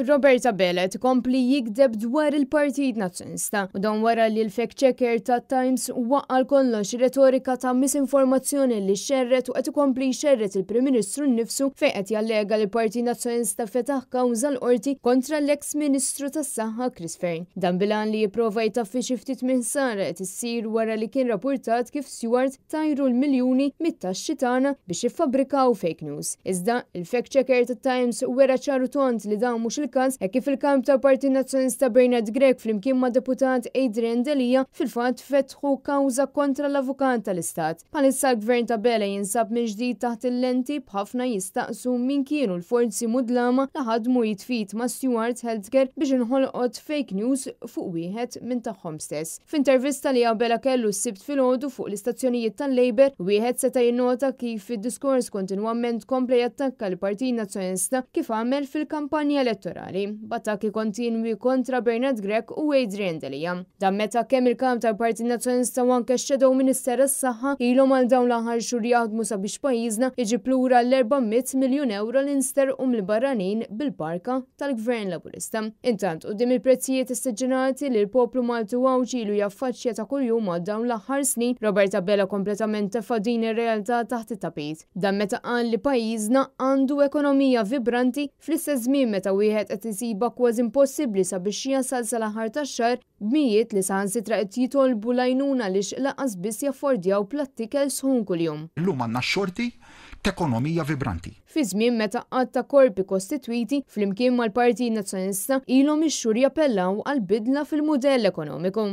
Robert Abela qed ikompli jigdeb dwar il-Partit Nazzjonalista u dan wara li l-fact checker ta' Times waqqa' għal kollox retorika ta' misinformazzjoni li xerred u qed ikompli jxerred il-Prim Ministru nnifsu fejn qed jallega li l-Partit Nazzjonalista fetaħ kawża l-qorti kontra l-eks Ministru tas-Saħħa Chris Fearne. Dan bil-għan li jipprova jtaffi xi ftit minn ħsara qed issir wara li kien rappurtat kif Steward tajru l-miljuni mit-taxxi tagħna biex jiffabbrikaw fake news. Iżda, il-fact checker tat-Times wera ċar u tond li dan mhux il-każ hekk kif il-Kap tal-Partit Nazzjonalista Bernard Grech flimkien mad-Deputat Adrian Delia fil-fatt fetħu kawża kontra l-Avukat tal-Istat. Bħalissa l-Gvern ta' Abela jinsab mill-ġdid taħt il-lenti b'ħafna jistaqsu min kienu l-forzi mudlama li ħadmu id f'id ma' Steward Healthcare biex inħolqot fake news fuq wieħed minn tagħhom stess. F'intervista li Abela kellu s-Sibt filgħodu fuq l-istazzjonijiet tal-Labour, wieħed seta' jinnota kif fid-diskors kontinwament kompla jattakka l-Partit Nazzjonalista kif għamel fil-kampanja elettorali, b'attakki kontinwi kontra Bernard Grech u Adrian Delia. Dan meta kemm il-Kap tal-Partit Nazzjonalista u anke x-Shadow Minister għas-Saħħa ilhom għal dawn l-aħħar xhur jaħdmu sabiex pajjiżna iġib lura l-400 miljun ewro li nsterqu mill-barranin bil-barka tal-Gvern Laburista. Intant, quddiem il-prezzijiet esteġġerati li l-poplu Malti u Għawdxi ilu jaffaċċja ta' kuljum għal dawn l-aħħar snin, Robert Abela kompletament tefa' din ir-realtà taħt it-tapit. Dan meta qal li pajjiżna għandu ekonomija vibranti fl-istess żmien meta wieħed qed isibha kważi impossibbli sabiex jasal sal-aħħar tax-xahar b'mijiet li saħansitra qed jitolbu l-għajnuna għaliex lanqas biss jaffordjaw platt ikel sħun kuljum. Illum għandna x-xorti t'ekonomija vibranti. Fi żmien meta għadd ta' korpi kostitwiti, flimkien mal-Partit Nazzjonalista, ilhom ix-xhur jappellaw għal bidla fil-mudell ekonomiku.